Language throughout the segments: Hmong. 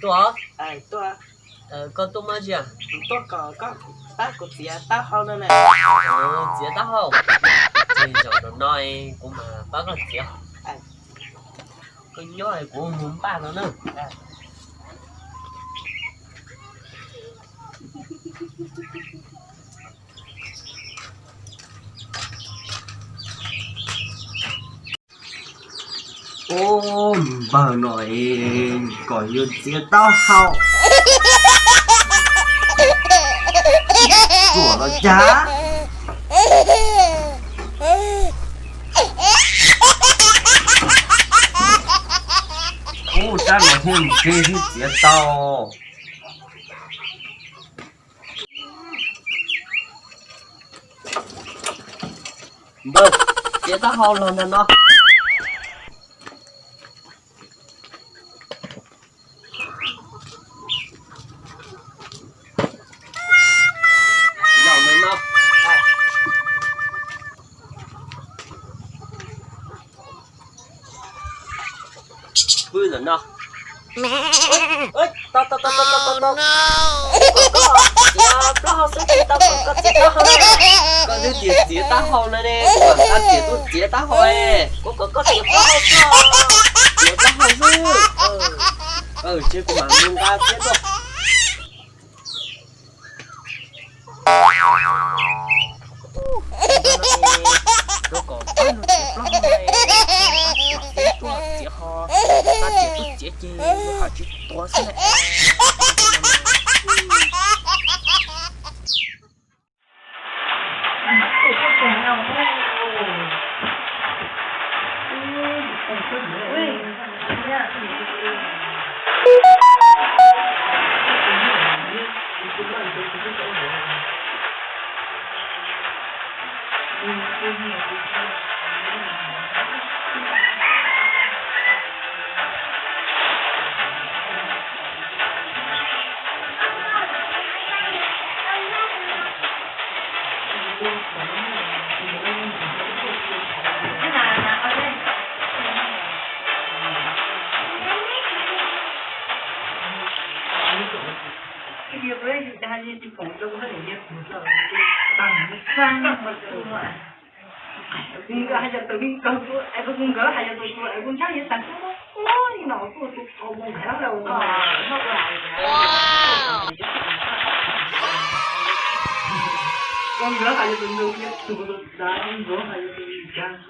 Tuaj, koj tuaj muaj dab tsi? Tuaj kom koj pab kuv txiav taub hau no na. Txiav taub hau? Zaum no kuv mam pab koj txiav. Koj nyob kuv mus npaj no na. Ub, npawg no es kom yus txiav taub hau, ruam los cas. Ub, rab no thiaj ntse thiab txiav tau. Npawg, txiav taub hau los ntawm no. Zaum ntawm no. Pw ntawm no. Tos, tos, tos, tos, tos, tos. Kuv kom koj txiav plaub hau xwb tsis tau kom koj txiav taub hau na. Koj twb tias txiav taub hau no ne, kuv kom koj tias tuaj txiav taub hau e. Kuv kom koj txiav plaub hau xwb. Txiav plaub hau xwb. Tsis kuv mam mus nqa txiav tuaj. Rau kom pab luag txiav plaub hau, pab txiav tuaj txiav ho, pab txiav tuaj txiav ces luag ho tsis tuav xwb na. Nkawd hais tias tus li nkawd, es tus nkawd hais tias tus tus es kuv ntshai yeej tag li no kuj tus qau mus nthav lawm. Tus nkawd hais tias tus nkawd, tus tus dav, tus nkawd hais tias tus li cas.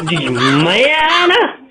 Dim maiv na.